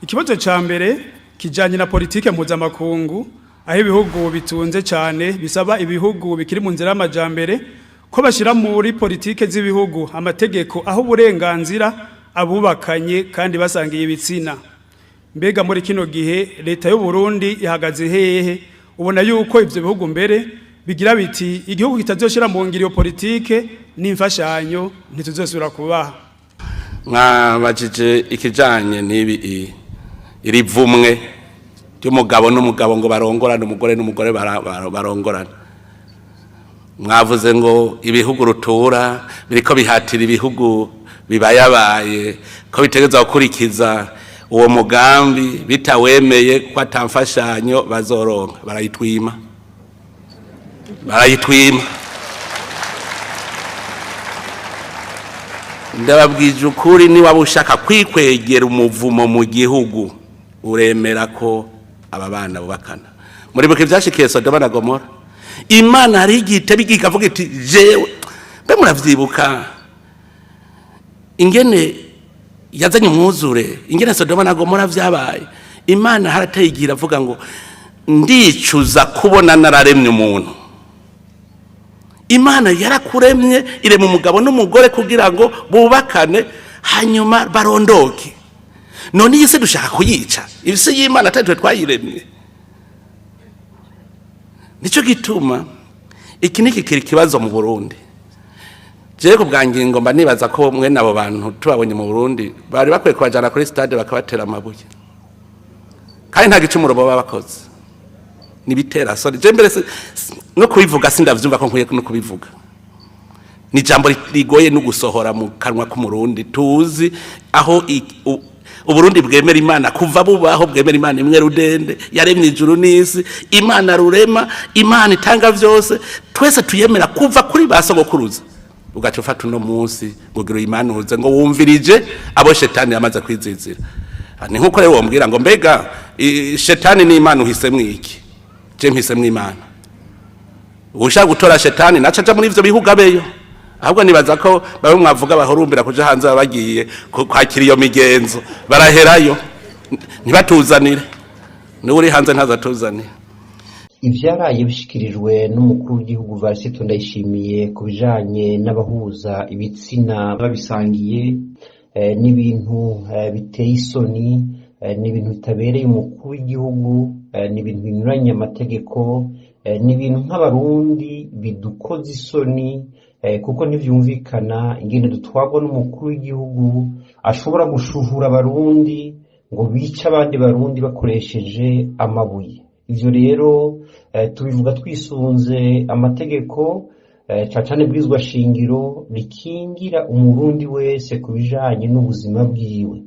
Ikibazo ca mbere kijanye na politike mpuzamakungu, aho ibihugu bitunze cyane bisaba ibihugu bikiri mu nzira y'amajambere ko bashyira muri politike z'ibihugu amategeko aho uburenganzira abubakanye kandi basangiye ibitsina. Mbega muri kino gihe leta y'u Burundi ihagaze hehe? Ubona yuko ivyo bihugu mbere bigira biti igihugu kitazoshira mu ngiro iyo politike n'imfashanyo ntituzosubira kubaha. Mwabajije ikijanye n'ibi iri vumwe ry'umugabo n'umugabo ngo barongorane, umugore n'umugore barongorane. Mwavuze ngo ibihugu rutura biriko bihatira ibihugu bibayabaye ko bitegerezwa gukurikiza uwo mugambi, bitawemeye ko atamfashanyo bazoronka. Barayitwima, barayitwima. Ndababwije ukuri, niba ushaka kwikwegera umuvumo mu gihugu, uremera ko aba bana bubakana. Muribuka ivyashikiye Sodoma na Gomora? Imana hari igihe iteba ikavuga iti jewe. Mbe muravyibuka ingene yazanye umwuzure, ingene Sodoma na Gomora vyabaye? Imana harateye igihe iravuga ngo ndicuza kubona nararemye umuntu. Imana yarakuremye, irema umugabo n'umugore kugira ngo bubakane hanyuma barondoke. None iyi si dushaka kuyica? Isi y'Imana atari twe twayiremye. Nicyo gituma iki ni kikiri ikibazo mu Burundi. Jewe ku bwa ngingo mba nibaza ko mwene abo bantu tubabonye mu Burundi bari bakwiye kubajana kuri stade bakabatera amabuye, kandi nta gicumuro baba bakoze. Nibitera soni. Je mbere no kubivuga sindavyumva ko nkwiye no kubivuga. Ni ijambo rigoye no gusohora mu kanwa k'Umurundi tuzi aho Uburundi bwemera Imana kuva bubaho, bwemera Imana imwe rudende yaremye ijuru n'isi, Imana rurema, Imana itanga vyose, twese tuyemera kuva kuri ba sogokuruza. Ugaca ufata uno munsi ngo gira uyimanuze ngo wumvirije abo shetani yamaze kwizizira. Ni nkuko rero wombwira ngo mbega shetani n'Imana uhisemwo iki? Je mpisemwo Imana. Ushaka gutora shetani naca aja muri ivyo bihugu abeyo. Ahubwo nibaza ko bamwe mwavuga bahurumbira kuja hanze baba bagiye kwakira iyo migenzo, baraherayo ntibatuzanire. N'uri hanze ntazatuzanire. Ivyaraye bishikirijwe n'umukuru w'igihugu Varisito Ndayishimiye ku bijanye n'abahuza ibitsina babisangiye, n'ibintu biteye isoni, n'ibintu bitabereye umukuru w'igihugu, n'ibintu binyuranye amategeko, n'ibintu nk'abarundi bidukoza isoni, kuko ntivyumvikana ingene dutwarwa n'umukuru w'igihugu ashobora gushuhura abarundi ngo bice abandi barundi bakoresheje amabuye. Ivyo rero tubivuga twisunze amategeko, cane cane ibwirizwa shingiro rikingira umurundi wese ku bijanye n'ubuzima bwiwe.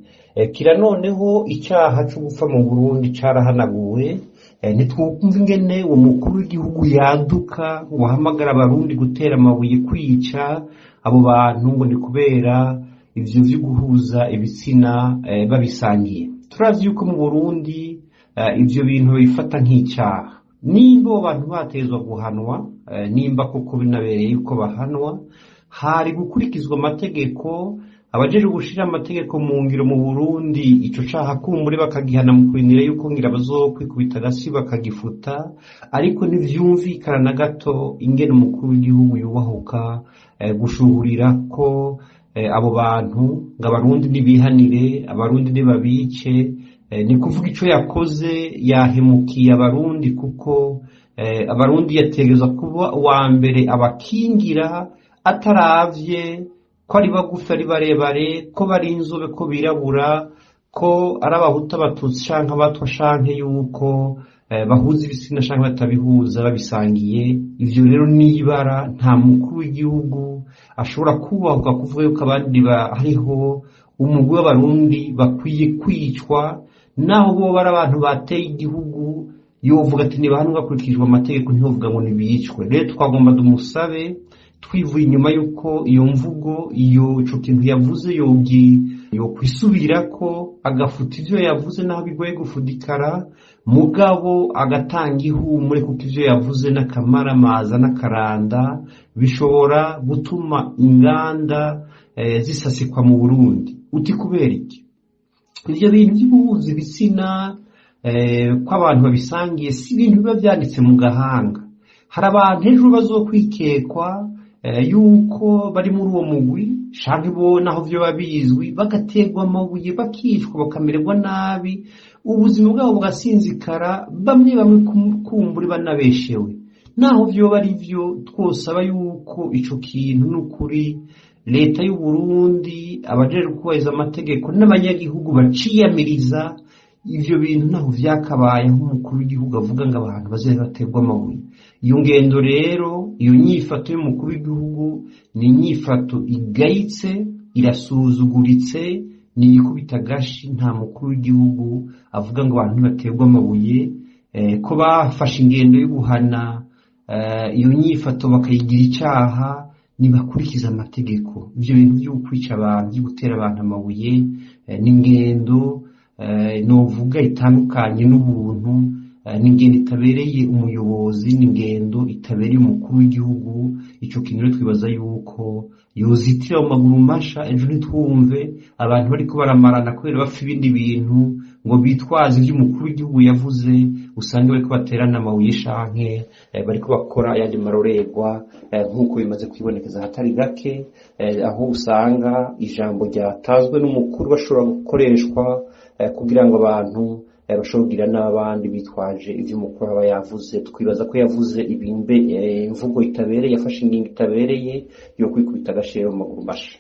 Kira noneho icaha co gupfa mu Burundi carahanaguwe. Ntitwumva ingene uwo mukuru w'igihugu yaduka ngo ahamagara abarundi gutera amabuye kwica abo bantu ngo ni kubera ivyo vyo guhuza ibitsina babisangiye. Turazi yuko mu Burundi ivyo bintu babifata nk'icaha. Nimba abo bantu batezwa guhanwa, nimba koko binabereye yuko bahanwa, hari gukurikizwa amategeko. Abajejwe gushira amategeko mu ngiro mu Burundi ico caha kumbure bakagihana mu kurindira yuko ngira bazokwikubita agasi bakagifuta, ariko ntivyumvikana na gato ingene umukuru w'igihugu yubahuka gushuhurira ko abo bantu ngo abarundi nibihanire, abarundi nibabice. Ni kuvuga ico yakoze yahemukiye abarundi, kuko abarundi yategerezwa kuba uwa mbere abakingira ataravye ko ari bagufi ari barebare, ko bari inzobe, ko birabura, ko ari abahutu abatutsi canke abatwa, canke yuko bahuza ibitsina canke batabihuza babisangiye. Ivyo rero nibara, nta mukuru w'igihugu ashobora kubahuka kuvuga yuko abandi hariho umugwi w'abarundi bakwiye kwicwa, naho bo bari abantu bateye igihugu. Yovuga ati nibahanwe hakurikijwe amategeko, ntiyovuga ngo nibicwe. Rero twagomba dumusabe twivuye inyuma yuko iyo mvugo, iyo ico kintu yavuze yokwisubirako agafuta ivyo yavuze, naho bigoye gufudikara, mugabo agatanga ihumure, kuko ivyo yavuze n'akamaramaza n'akaranda bishobora gutuma inganda zisasikwa mu Burundi. Uti kubera iki? Ivyo bintu vyo guhuza ibitsina ko abantu babisangiye si ibintu biba vyanditse mu gahanga. Hari abantu ejo bazokwikekwa yuko bari muri uwo mugwi, canke bo naho vyoba bizwi, bagaterwa amabuye, bakicwa, bakamererwa nabi, ubuzima bwabo bugasinzikara, bamwe bamwe kumbure banabeshewe. Naho vyoba ari vyo, twosaba yuko ico kintu n'ukuri leta y'u Burundi, abajejwe kubahiriza amategeko n'abanyagihugu baciyamiriza ivyo bintu. Naho vyakabaye nk'umukuru w'igihugu avuga ngo abantu baze baterwa amabuye. Iyo ngendo rero, iyo nyifato y'umukuru w'igihugu ni inyifato igayitse, irasuzuguritse, ni ikubita agashi. Nta mukuru w'igihugu avuga ngo abantu ntibaterwe amabuye. Ko bafashe ingendo yo guhana iyo nyifato bakayigira icaha, nibakurikiza amategeko. Ivyo bintu vyo kwica abantu, vyo gutera abantu amabuye, n'ingendo novuga itandukanye n'ubuntu, n'ingendo itabereye umuyobozi, n'ingendo itabereye umukuru w'igihugu. Ico kintu rero twibaza yuko yozitira mu maguru masha, ejo ntitwumve abantu bariko baramarana kubera bapfa ibindi bintu ngo bitwaze ivyo umukuru w'igihugu yavuze, usange bariko baterana amabuye canke bariko bakora ayandi marorerwa, nk'uko bimaze kwibonekeza ahatari gake, aho usanga ijambo ryatazwe n'umukuru bashobora gukoreshwa kugira ngo abantu bashobore kugira n'abandi bitwaje ivyo umukuru aba yavuze. Twibaza ko yavuze ibimbe imvugo itabereye, yafashe ingingo itabereye yo kwikubita agashero mu maguru masha.